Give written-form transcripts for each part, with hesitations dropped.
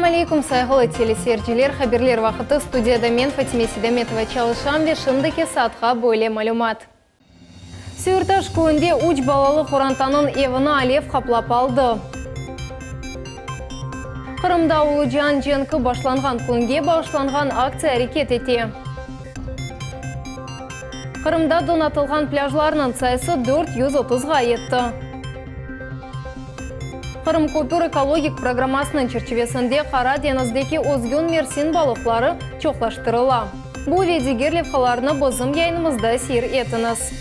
Selâm aleyküm, sayğılı teleseyirciler! Haberler vaqıtı, studiyada men, Fatime Sidametova, çalışam ve şimdiki saatqa böyle malümat. Süyürtaş köyünde üç balalı qorantanıñ evini alev qaplap aldı. Qırımda Ulu Cian cenki başlanğan künge bağışlanğan aktsiya areket ete. Qırımda donatılğan plâjlarnıñ sayısı 430-ğa yetti. Qırım köpür ekologik programmasınıñ çerçivesinde Qara deñizdeki özgün mersin balıqları çoqlaştırıla. Bu ve diger levhalarnı bizim yayınımızda seyir etiñiz.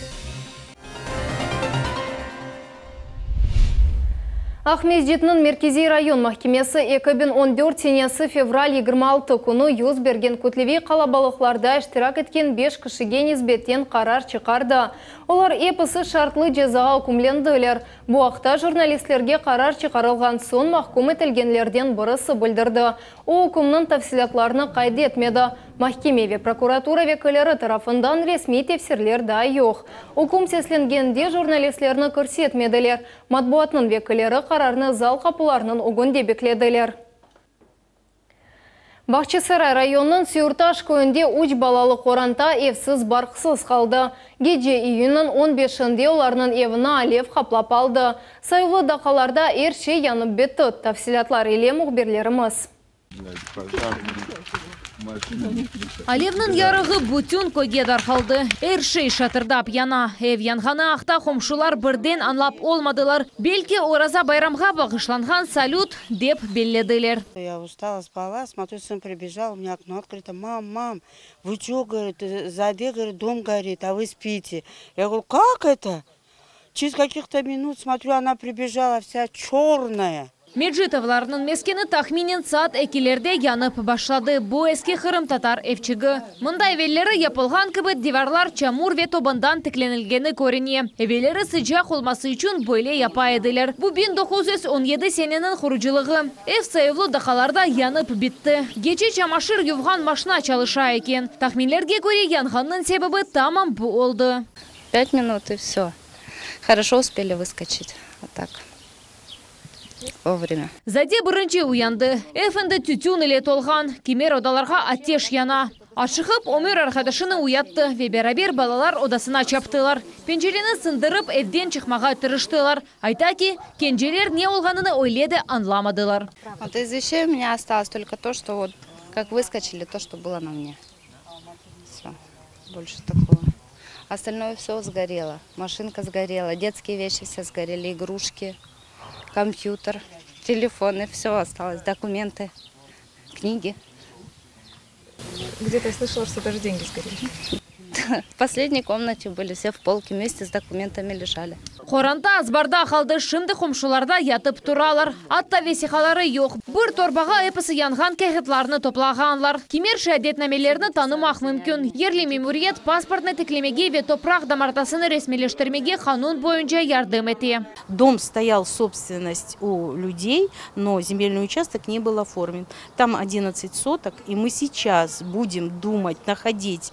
Aqmescitniñ Merkeziy rayon mahkemesi 2014 senesi fevral 26 künü yüz bergen kütleviy qalabalıqlarda iştirak etken beş kişige nisbeten qarar çıqardı. Olar episi şartlı cezağa ükümlendiler. Bu aqta jurnalistlerge qarar çıqarılğan soñ mahküm etilgenlerden birisi bildirdi. O, ükümniñ tafsilâtlarını qayd etmedi. Mahkeme ve prokuratura vekilleri tarafından resmiy tefsirler daa yoq. Üküm seslengende jurnalistlerni kirsetmediler. Matbuatnıñ vekilleri qararnı zal qapularınıñ ögünde beklediler. Bağçasaray rayonınıñ Süyürtaş köyünde üç balalı qoranta evsiz-barqsız qaldı. Gece iyünniñ on beşinde olarnıñ evini alev qaplap aldı. Sayuvlı daqqalarda er şey yanıp bitti. Tafsilâtlar ile mühbirlerimiz. Alevniñ yarığı bütün köyge darqaldı. Er şey şatırdap yana. Ev yanğanı aqta qomşular birden añlap olmadılar. Belki, Oraza bayramğa bağışlanğan salüt, dep bellediler. Я устала, спала, смотрю, сын прибежал, у меня окно открыто. Мам, мам, вы чё, говорит, сзади, говорит, дом горит, а вы спите. Я говорю, как это? Через каких-то минут, смотрю, она прибежала вся черная. Mecitovlarnıñ meskeni tahminen saat ekilerde yanıp başladı. Bu eski qırımtatar evçigi. Mında evelleri yapılğan kibi divarlar çamur ve tobandan tiklenilgeni körüne. Evelleri sıcaq olması içün böyle yapa ediler. Bu 1917 seneniñ qurucılığı. Ev sayuvlı daqqalarda yanıp bitti. Gece çamaşır yuvğan maşina çalışa eken. Tahminlerge köre, yanğınnıñ sebebi tamam bu oldı. 5 минут и все. Хорошо успели выскочить. А так вовремя. Zade birinci uyandı. Ev endi tütün ile tolğan. Kimer odalarğa ateş yana. Aşıqıp ömür arqadaşını uyattı ve beraber balalar odasına çaptılar. Pencereni sındırıp evden çıqmağa tırıştılar. Ayta ki, kenceler ne olğanını öyle de añlamadılar. Вот из вещей у меня осталось только то, что вот как выскочили, то, что было на мне. Все. Больше такого. Остальное все сгорело. Машинка сгорела, детские вещи все сгорели, игрушки, компьютер, телефоны, все осталось, документы, книги. Где-то я слышала, что даже деньги сгорели. В последней комнате были, все в полке вместе с документами лежали. Qoranta azbarda qaldı, şimdi qomşularda yatıp turalar. Atta vesiqaları yoq. Bir torbağa episi yanğan kâğıtlarnı toplağanlar. Kimer şeadetnamelerni tanımaq mümkün. Yerli memuriyet pasportnı tiklemege ve topraq damartısını resmiyleştirmege qanun boyunca yardım ete. Дом стоял собственность у людей, но земельный участок не был оформлен. Там 11 соток, и мы сейчас будем думать, находить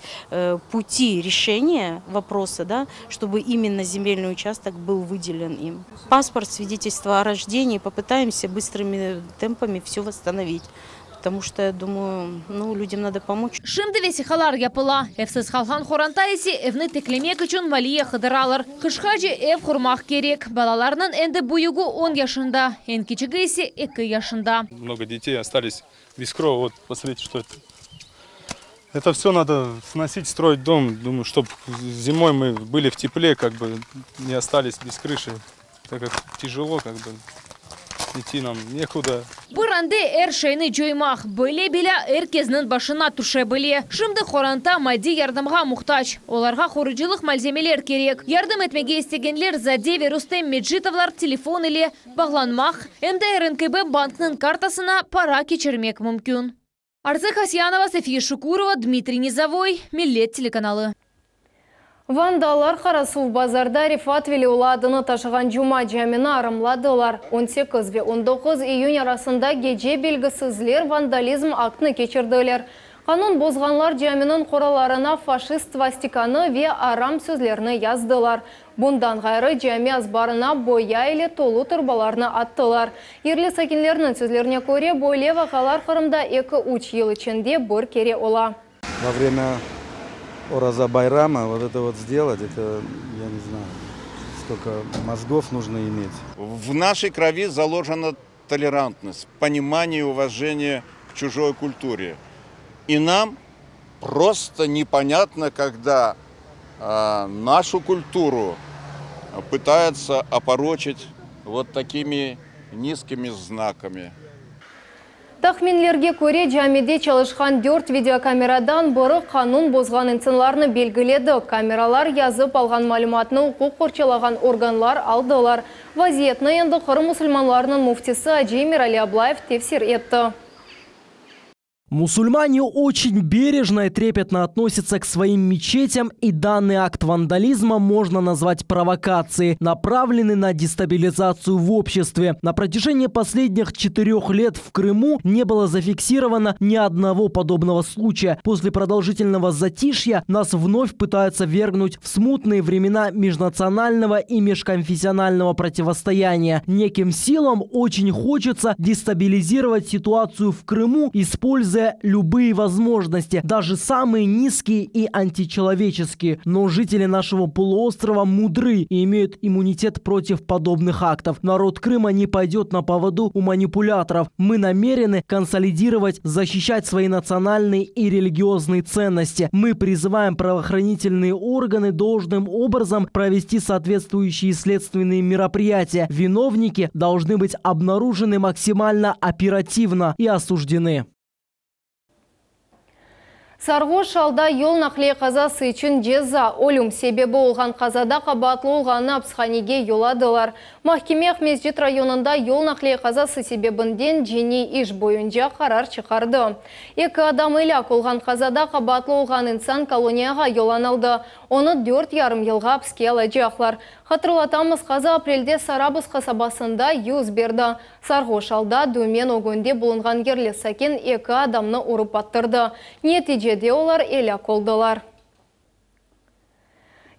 пути решения вопроса, да, чтобы именно земельный участок был выделен им. Паспорт, свидетельство о рождении, попытаемся быстрыми темпами все восстановить. Потому что, я думаю, ну, людям надо помочь. Şimdi vesiqalar yapıla. Evsiz qalğan qoranta ise evni tiklemek içün maliye qıdıralar. Qışqace ev qurmaq kerek. Balalarnıñ endi büyügi 10 yaşında, eñ kiçigi ise 2 yaşında. Много детей остались без крова. Вот, посмотрите, что это. Это все надо сносить, строить дом. Думаю, чтобы зимой мы были в тепле, как бы не остались без крыши. Так как тяжело, как бы идти нам некуда. Bir ande er şeyni coymaq, böyle belâ er kesniñ başına tüşe bile. Şimdi qoranta maddiy yardımğa muhtac. Olarğa qurucılıq malzemeler kerek. Yardım etmege istegenler Zade ve Rustem Mecitovlar telefon ile bağlanmaq, em de RNKB banknıñ kartasına para keçirmek mümkün. Arzı Хасьянова, София Шукурова, Дмитрий Низовой, Millet telekanalı. Vandallar Qarasuvbazarda Refat Veliulla adını taşığan Cuma camini aramladılar. 18 ve 19 iyün arasında gece belgisizler vandalizm aktını keçirdiler. Qanun bozğanlar caminiñ qoralarına faşist svastikanı ve aram sözlerni yazdılar. Bundan ğayrı, cami azbarına boya ile tolu torbalarnı attılar. Yerli sakinlerniñ sözlerine köre, böyle vaqialar Qırımda eki-üç yıl içinde bir kere ola. Во время Ораза Байрама вот это вот сделать, это, я не знаю, сколько мозгов нужно иметь. В нашей крови заложена толерантность, понимание и уважение к чужой культуре. И нам просто непонятно, когда э, нашу культуру пытаются опорочить вот такими низкими знаками. Tahminlerge köre, camide çalışqan dört videokameradan biri qanun bozğan insanlarnı belgiledi. Kameralar yazıp alğan malümatnı uquq qorçalağan organlar aldılar. Vaziyetni endi Qırım musulmanlarınıñ müftisi acı Emirali Ablayev tefsir etti. Мусульмане очень бережно и трепетно относятся к своим мечетям, и данный акт вандализма можно назвать провокацией, направленный на дестабилизацию в обществе. На протяжении последних четырех лет в Крыму не было зафиксировано ни одного подобного случая. После продолжительного затишья нас вновь пытаются ввергнуть в смутные времена межнационального и межконфессионального противостояния. Неким силам очень хочется дестабилизировать ситуацию в Крыму, используя любые возможности, даже самые низкие и античеловеческие. Но жители нашего полуострова мудры и имеют иммунитет против подобных актов. Народ Крыма не пойдет на поводу у манипуляторов. Мы намерены консолидировать, защищать свои национальные и религиозные ценности. Мы призываем правоохранительные органы должным образом провести соответствующие следственные мероприятия. Виновники должны быть обнаружены максимально оперативно и осуждены. Sarğoş alda yol naqliye qazası içün ceza, ölüm sebebi olğan qazada qabaatlı olğannı apishanege yolladılar. Mahkeme Aqmescit rayonında yol naqliye qazası sebebinden ciniy iş boyunca qarar çıqardı. Eki adam elâk olğan qazada qabaatlı olğan insan koloniyağa yollanıldı. Onı dört yarım yılğa apiske alacaqlar. Hatırlatamız, qaza aprelde Sarabuz qasabasında yüz berdi. Sarğoş alda dümen ögünde bulunğan yerli sakin eki adamnı urıp attırdı. Neticede olar elâk oldılar.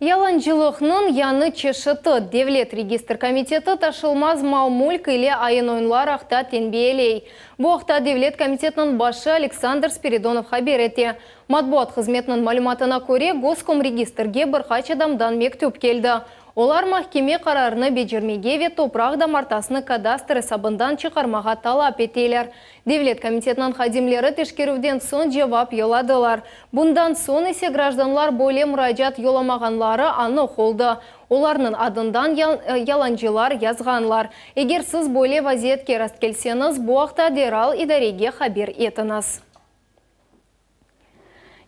Yalancılıqnıñ yañı çeşiti, Devlet registr komiteti taşılmaz mal-mülk ile ayın-oyunlar aqta tenbiyeley. Bu aqta Devlet komitetiniñ başı Aleksandr Spiridonov haber ete. Matbuat hızmetiniñ malümatına köre, Goskomregistrge bir qaç adamdan mektüp keldi. Olar mahkeme qararını becermege ve topraq damartasını kadastr esabından çıqarmağa talap eteler. Devlet komitetiniñ hadimleri teşkerüvden soñ cevap yolladılar. Bundan soñ ise grajdanlar böyle muracaat yollamağanları anıq oldı. Olarnıñ adından yalancılar yazğanlar. Eger siz böyle vaziyetke rastkelseñiz, bu aqta deral idarege haber etiñiz.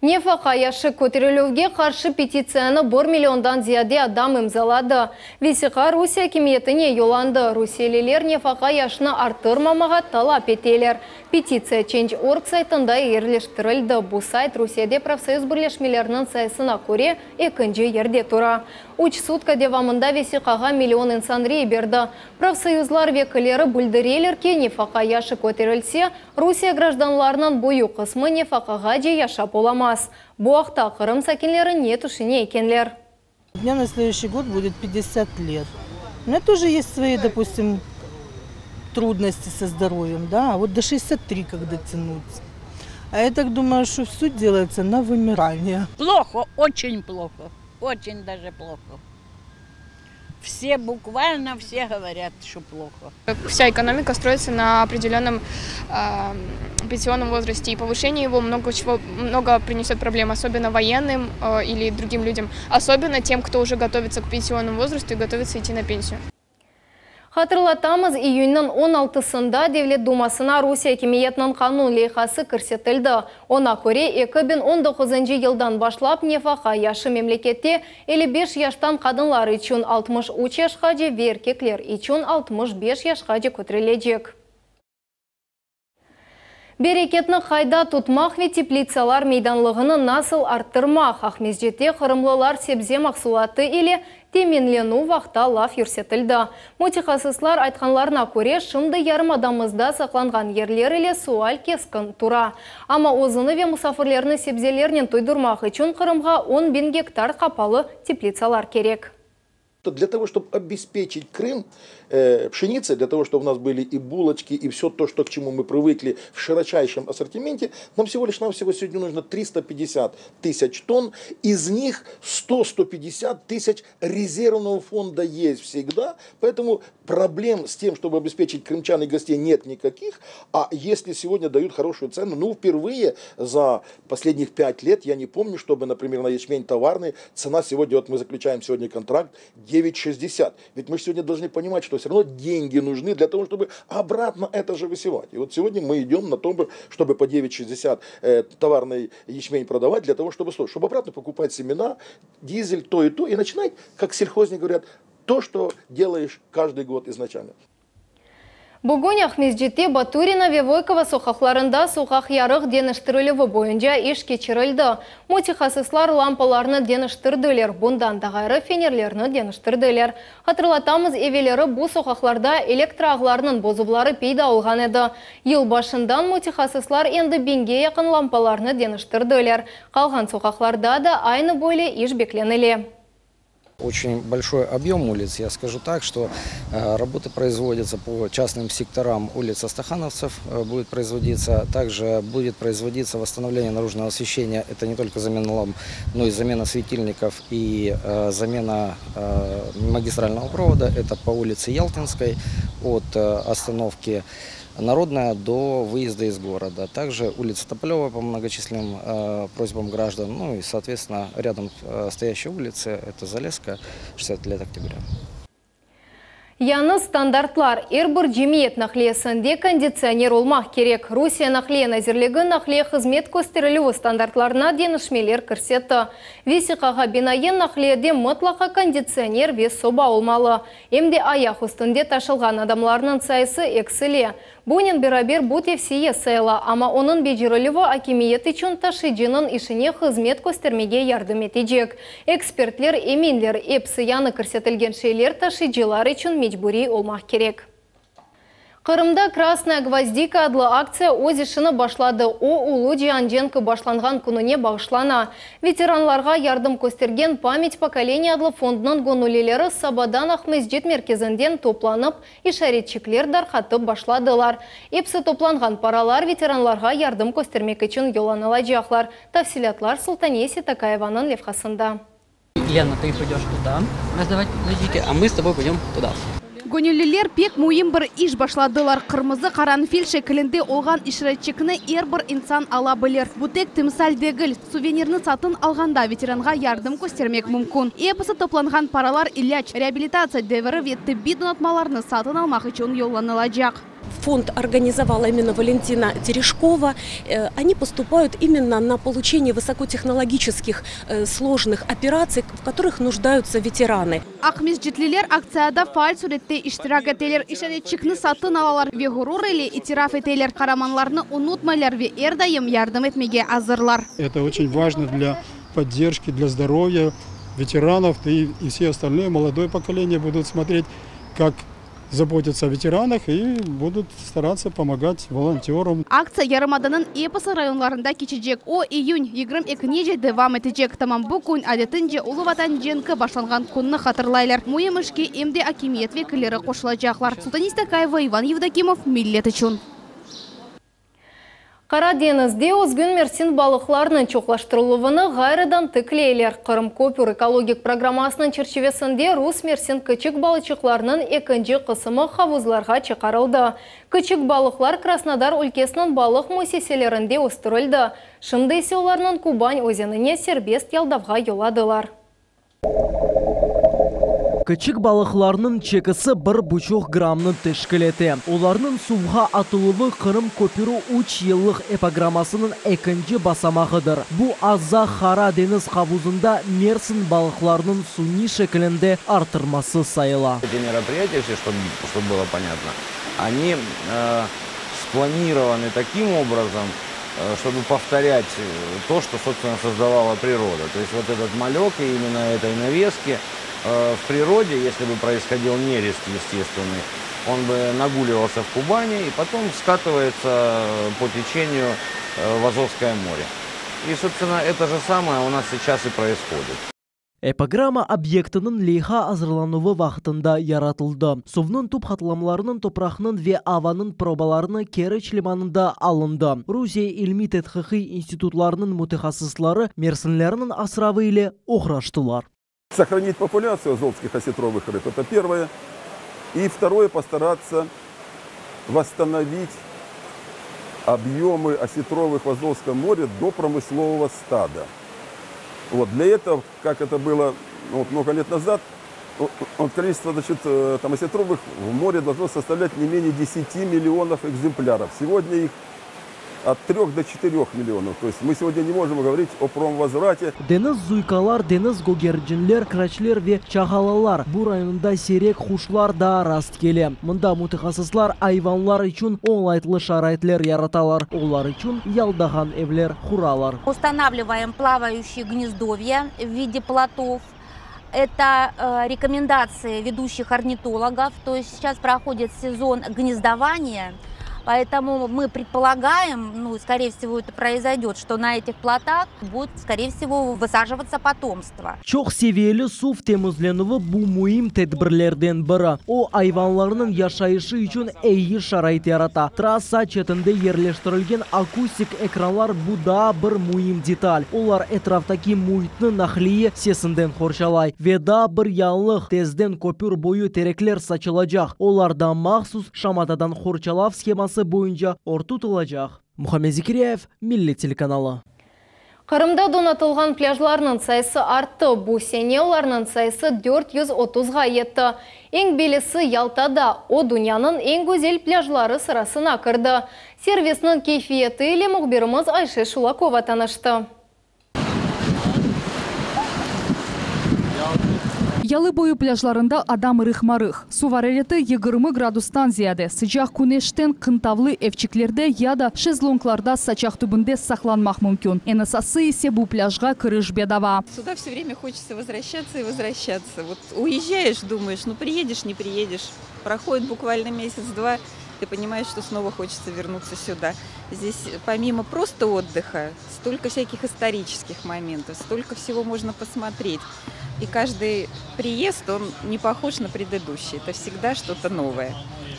Nefaqa yaşı köterilüvge qarşı petitsiyanı bir milliondan ziyade adam imzaladı. Vesiqa Rusiye akimiyetine yollandı. Rusiyeliler nefaqa yaşını arttırmamağa talap eteler. Petitsiya Change.org saytında yerleştirildi. Bu sayt Rusiyede profsoyuz birleşmeleriniñ sayısına köre ekinci yerde tura. Üç sutka devamında vesiqağa million insan rey berdi. Profsoyuzlar vekilleri bildireler ki, nefaqa yaşı köterilse, Rusiye grajdanlarınıñ büyük qısmı nefaqağace yaşap olamaz. Bu aqta Qırım sakinleri ne tüşüne ekenler? У меня на следующий год будет 50 лет. У меня тоже есть свои, допустим, трудности со здоровьем, да, а вот до 63 когда тянуть. А я так думаю, что все делается на вымирание. Плохо, очень плохо, очень даже плохо. Все, буквально все говорят, что плохо. Вся экономика строится на определенном э, пенсионном возрасте, и повышение его много чего, много принесет проблем, особенно военным э, или другим людям, особенно тем, кто уже готовится к пенсионному возрасту и готовится идти на пенсию. Hatırlatamız, iyünniñ 16-sında Devlet Dumasına Rusiye akimiyetiniñ qanun leyhası kirsetildi. Oña köre, 2019 yıldan başlap nefaqa yaşı memlekette 55 yaştan qadınlar içün 63 yaşqace ve erkekler içün 65 yaşqace köterilecek. Bereketni qayda tutmaq ve teplitsalar meydanlığını nasıl arttırmaq? Aqmescitte qırımlılar sebze mahsulatı ile. teminlenüv aqta laf yürsetildi. Mütehassıslar aytqanlarına köre, şimdi yarımadamızda saqlanğan yerler ile sual keskin tura. Amma özüni ve musafirlerini sebzelernen toydurmaq içün Qırımğa 10.000 gektar qapalı teplitsalar kerek. Для того, чтобы обеспечить Крым пшеницей, для того, чтобы у нас были и булочки, и все то, что, к чему мы привыкли в широчайшем ассортименте, нам всего лишь навсего сегодня нужно 350 тысяч тонн. Из них 100-150 тысяч резервного фонда есть всегда. Поэтому проблем с тем, чтобы обеспечить крымчан и гостей, нет никаких. А если сегодня дают хорошую цену, ну, впервые за последних 5 лет, я не помню, чтобы, например, на ячмень товарный цена сегодня, вот мы заключаем сегодня контракт, 9,60. Ведь мы сегодня должны понимать, что все равно деньги нужны для того, чтобы обратно это же высевать. И вот сегодня мы идем на том, чтобы по 9,60 товарный ячмень продавать, для того, чтобы, чтобы обратно покупать семена, дизель, то и то, и начинать, как сельхозники говорят, то, что делаешь каждый год изначально. Bugün Aqmescitte Baturina ve Voykova soqaqlarında soqaq yarıq deñiştirilüvi boyunca iş keçirildi. Mütehassıslar lampalarnı deñiştirdiler. Bundan da ğayrı fenerlerni deñiştirdiler. Hatırlatamız, evelleri bu soqaqlarda elektroağlarnıñ bozuvları peyda olğan edi. Yıl başından mütehassıslar endi biñge yaqın lampalarnı deñiştirdiler. Qalğan soqaqlarda da aynı böyle iş beklenile. Очень большой объем улиц, я скажу так, что работы производятся по частным секторам. Улица Стахановцев будет производиться, также будет производиться восстановление наружного освещения. Это не только замена ламп, но и замена светильников и замена магистрального провода. Это по улице Ялтинской от остановки Народная до выезда из города. Также улица Тополева по многочисленным просьбам граждан. Ну и, соответственно, рядом стоящие улицы, это Залесская, 60 лет октября. Yañı standartlar. Er bir cemiyet naqliyesinde konditsioner olmaq kerek. Rusiye Naqliye nazirligi naqliye hızmet kösterilüvi standartlarına deñişmeler kirsetti. Vesiqağa binaen naqliyede mıtlaqa konditsioner ve soba olmalı. Em de ayaq üstünde taşılğan adamlarnıñ sayısı eksile. Bunen beraber bu tevsiye sayıla, amma onıñ becerilüvi akimiyet içün taşıyıcınıñ işine hızmet köstermege yardım etecek. Ekspertler eminler, episi yañı kirsetilgen şeyler taşıyıcılar içün mecburiy olmaq kerek. Qırımda Красная гвоздика adlı aktsiya öz işini başladı. O, Ulu Cian cenki başlanğan kününe bağışlana. Veteranlarğa yardım köstergen Память поколения adlı fondnıñ göñüllileri sabadan Aqmescit merkezinden toplanıp, işaretçikler darqatıp başladılar. Episi toplanğan paralar veteranlarğa yardım köstermek içün yollanılacaqlar. Tafsilâtlar Sultaniye Sitakayevanıñ levhasında. Лена, ты пойдешь туда раздавать гвоздики, а мы с тобой пойдем туда. Göñülliler pek müim bir iş başladılar. Qırmızı qaranfil şeklinde olğan işaretçikni er bir insan ala bilir. Bu tek timsal degil. Suvenirni satın alğanda veteranğa yardım köstermek mümkün. Episi toplanğan paralar ilâc, reabilitatsiya deviri ve tibbiy donatmalarnı satın almaq içün yollanılacaq. Фонд организовала именно Валентина Терешкова. Они поступают именно на получение высокотехнологических сложных операций, в которых нуждаются ветераны. Aqmescitliler aktsiyada faal sürette iştirak eteler. İşaretçikni satın alalar ve ğurur ile itiraf eteler. Qaramanlarnı unutmaylar ve er daim yardım etmege azırlar. Это очень важно для поддержки, для здоровья ветеранов и, и все остальное молодое поколение будут смотреть, как заботятся о ветеранах и будут стараться помогать волонтерам. Aktsiya yarımadanıñ episi rayonlarında keçecek. O, iyün 22-nece devam etecek. Tamam bu kün adetince Ulu Vatan cenki başlanğan künni hatırlaylar. Müim işke em de akimiyet vekilleri qoşulacaqlar. Sultaniye Sitakayeва, Иван Евдокимов, Millet içün. Qara deñizde özgün mersin balıqlarınıñ çoqlaştırıluvını ğayrıdan tikleyler. Qırım köpür ekologik programmasınıñ çerçivesinde rus mersin kiçik balıçıqlarınıñ ekinci qısımı havuzlarğa çıqarıldı. Kiçik balıqlar Krasnodar ülkesiniñ balıq müessiselerinde östürildi. Şimdi ise olarnıñ Kuban özenine serbest yaldavğa yolladılar. Kiçik balıqlarnıñ çekisi 1,5 grammnı teşkil ete. Olarnıñ suvğa atıluvı Qırım köpüri 3 yıllıq eprogrammasınıñ ekinci basamağıdır. Bu Azaq Qara deñiz havuzında mersin balıqlarınıñ suniy şekilinde arttırması sayıla. Эти мероприятия, все, чтобы, чтобы было понятно, они спланированы таким образом, чтобы повторять то, что, собственно, создавала природа. То есть вот этот малек и именно этой навески. В природе, если бы происходил нерест естественный, он бы нагуливался в Кубани и потом скатывается по течению в Азовское море. И, собственно, это же самое у нас сейчас и происходит. Ekogramma obyektiniñ leyha azırlanuvı vaqtında yaratıldı. Suvnıñ tüp qatlamlarınıñ, topraqnıñ ve avanıñ probalarını Keriç limanında alındı. Rusiye ilmiy-tedqiqiy institutlarınıñ mütehassısları mersinlerniñ asravı ile oğraştılar. Сохранить популяцию азовских осетровых рыб – это первое. И второе – постараться восстановить объемы осетровых в Азовском море до промыслового стада. Вот для этого, как это было ну, вот много лет назад, вот количество значит, э, там, осетровых в море должно составлять не менее 10 миллионов экземпляров. Сегодня их от 3 до 4 миллионов. То есть мы сегодня не можем говорить о промвозврате. Deñiz zuykalar, deñiz gögercinler, kraçler ve çağalalar. Bu rayonda siyrek quşlar da rast kele. Mında mütehassıslar ayvanlar içün oñaytlı şaraitler yaratalar. Olar içün yaldağan evler quralar. Устанавливаем плавающие гнездовья в виде плотов. Это э, рекомендации ведущих орнитологов. То есть сейчас проходит сезон гнездования. Поэтому мы предполагаем, ну, скорее всего, это произойдет, что на этих плотах будет, скорее всего, высаживаться потомство. Çoq seviyeli suv temizlenüvi bu müim tedbirlerden biri. O, ayvanlarnıñ yaşayışı içün eyi şarait yarata. Trassa çetinde yerleştirilgen akustik ekranlar bu daa bir müim detal. Olar etraftaki müitni naqliye sesinden qorçalay. Ve daa bir yañılıq, tezden köpür boyu terekler saçılacaq, olar da mahsus şamatadan qorçalav sheması boyunca oturtılacaq. Muhammed Zekiryayev, Millet telekanalı. Qırımda donatılğan plâjlarnıñ sayısı arttı. Bu sene olarnıñ sayısı 430-ğa yetti. Eñ bellisi Yaltada. O, dünyanıñ eñ güzel plâjları sırasına kirdi. Servisniñ keyfiyeti ile mühbirimiz Ayşe Şulakova tanıştı. Yalı boyu plâjlarında adam rıqma-rıq. Suv arareti 20 gradustan ziyade. Sıcaq küneşten qıntavlı evçiklerde ya da şezlonglarda saçaq tübünde saqlanmaq mümkün. Eñ esası ise bu plâjğa kiriş bedava. Сюда все время хочется возвращаться и возвращаться. Вот уезжаешь, думаешь, ну приедешь, не приедешь. Проходит буквально месяц-два, ты понимаешь, что снова хочется вернуться сюда. Здесь помимо просто отдыха, столько всяких исторических моментов, столько всего можно посмотреть. И каждый приезд, он не похож на предыдущий. Это всегда что-то новое.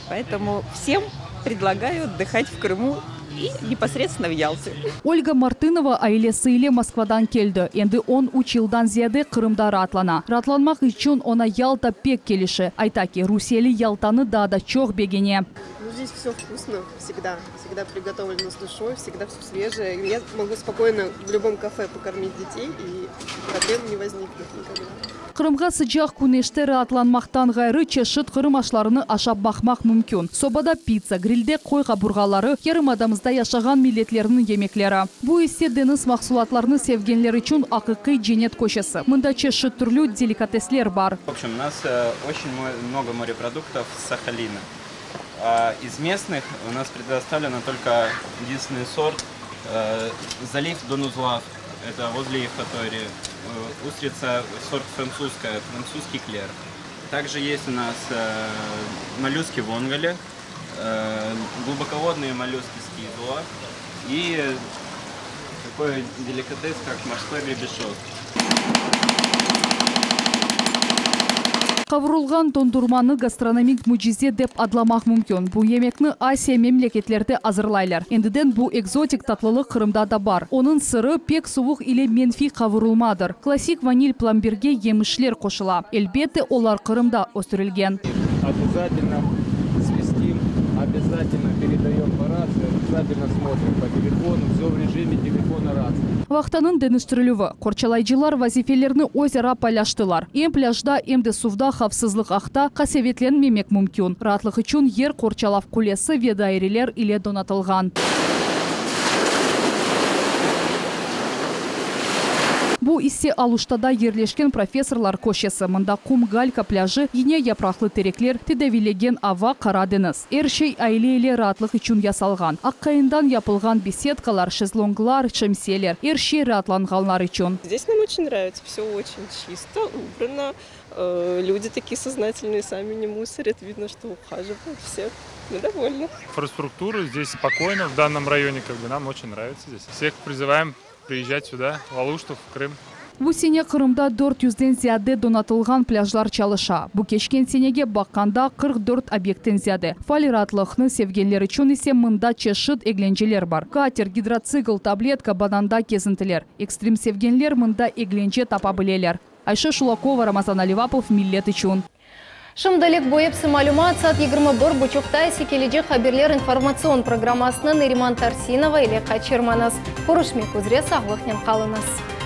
Поэтому всем предлагаю отдыхать в Крыму и непосредственно в Ялте. Ольga Мартынова ailesi ile Moskvadan keldi. Endi 13 yıldan ziyade Qırımda raatlana. Raatlanmaq içün oña Yalta pek kelişe. Ayta ki, rusiyeli Yaltanı daa da çoq begene. Ну, здесь все вкусно, всегда. Всегда приготовлено с душой, всегда все свежее. Я могу спокойно в любом кафе покормить детей, и проблем не возникнет никогда. Qırımğa sıcaq küneşte raatlanmaqtan ğayrı çeşit Qırım aşlarını aşap baqmaq mümkün. Sobada pitsa, grilde qoy qaburğaları, yarımadamızda yaşağan milletlerniñ yemekleri. Bu ise deñiz mahsulatlarını sevgenler içün aqiqiy cennet köşesi. Mında çeşit türlü delikatesler bar. В общем, у нас э, очень много морепродуктов с Сахалина. А из местных у нас предоставлено только единственный сорт э, залив Донузлав. Это возле Евпатории. Э, устрица сорт французская, французский клер. Также есть у нас э, моллюски вонголе, э, глубоководные моллюски с Кизела и такой деликатес, как морской гребешок. Qavurılğan dondurmanı gastronomik mücize dep adlamaq mümkün. Bu yemekni Asiya memleketlerde azırlaylar. Endiden bu ekzotik tatlılıq Qırımda da bar. Onıñ sırı pek suvuq ile menfiy qavurılmadır. Klassik vanil plambirge yemişler qoşula. Elbette, olar Qırımda östürilgen. Обязательно свистим, обязательно передаем по рации, обязательно смотрим по телефону, все в режиме телефона рации. Vahtanıñ deñiştirilüvi. Qorçalayıcılar vazifelerni özara paylaştılar. Em plâjda, em de suvda havfsızlıq aqta qasevetlenmemek mümkün. Raatlıq içün yer qorçalav qulesi ve daireler ile donatılğan. Bu ise Aluştada yerleşken Professorlar köşesi. Mında qum-galka plâjı, iñe yapraqlı terekler, tedaviylegen ava, Qara deñiz. Er şey aile ile raatlıq içün yasalğan. Aqqayından yapılğan besedkalar, şezlonglar, şemsiyeler. Er şey raatlanğanlar içün. Здесь нам очень нравится, все очень чисто, убрано. Люди такие сознательные, сами не мусорят, видно, что ухаживают все. Мы довольны. Инфраструктура здесь спокойно, в данном районе, как бы нам очень нравится здесь. Всех призываем приезжать сюда, в Алушту, в Крым. Bu sene Qırımda dört yüzden ziyade donatılğan plâjlar çalışa. Bu keçken senege baqqanda 44 obyektten ziyade. Faal raatlıqnı sevgenler içün ise mında çeşit eglenceler bar, kater, gidrotsikl, tabletka, bananda kezintiler. Ekstrim sevgenler mında eglence tapa bileler. Ayşe Şulakova, Ramazan Alivapov, Millet içün. Şimdilik bu episi malümat, saat 21 buçuqta ise kelecek haberler informatsion programmasını Neriman Tarsinova ile qaçırmañız. Körüşmek üzre, sağlıqnen qalıñız.